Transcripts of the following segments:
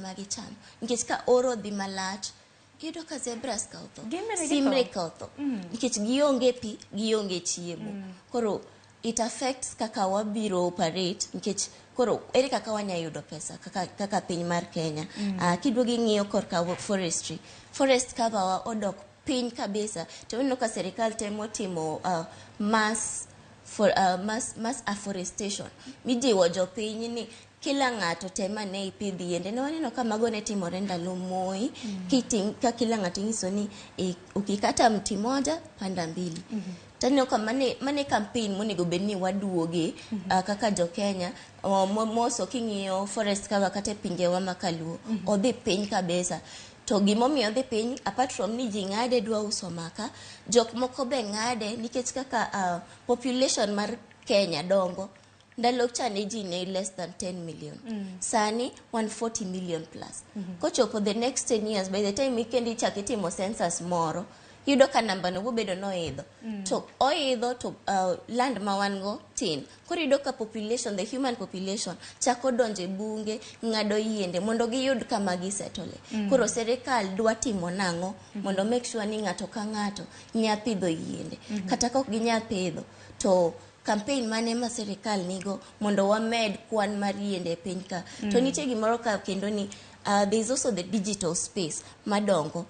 gima gicham. Nikech ka oro odhi malach, iyudo ka zebras ka otho, Gin bende githo. Simre ka otho. Nikech gionge pi, gionge chiemo. Koro it affects kaka wabiro operate, nikech koro ere kaka wanya yudo pesa kaka piny mar Kenya? Kiduogo ing'iyo korka forestry, forest cover wa odok piny kabisa, to ineno ka sirikal temo timo mass afforestation, mijiwo jopiny ni kila ng'ato tem ane ipidh yiende. Ne waneno ka mago ne timore ndalo Moi, ka kila ng'ato inyiso ni ukikata mti moja, panda mbili. Taneno ka mane campaign monego bed ni waduoge kaka jo Kenya. Moso king'iyo forest cover kata e pinjewa ma kaluo, odhi piny kabisa. To gimomiyo odhi piny, apart from ni ji ng'ade dwa uso maka, jok moko be ng'ade nikech kaka population mar Kenya dongo. Ndalo cha ne ji ne less than 10 million, sani 140 million plus. Kochopo the next 10 years, by the time ikendi ichak itimo census moro, yudo ka namba no bobedo noidho to oidho to land ma wan go tin. Koro iyudo ka population, the human population chako donjo e bunge, ng'ado yiende mondo giyud kama gisetole. Koro sirikal dwa timo nang'o mondo make sure ni ng'ato ka ng'ato nya pidho yiende? Kata ka ok ginya pidho, to campaign mane ma sirikal nigo mondo wamed kwan mar yiende e piny ka? To nitie gimoro ka kendo ni there is also the digital space madongo.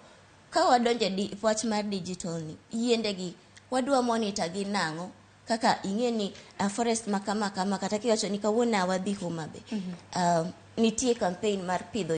Ka wadonjo e wach mar digital ni, yiende gi wadwa monitor gi nang'o? Kaka ing'e ni forest ma kama kama, kata kiwacho ni kawuono wadhi Homa Bay, nitie campaign mar pidho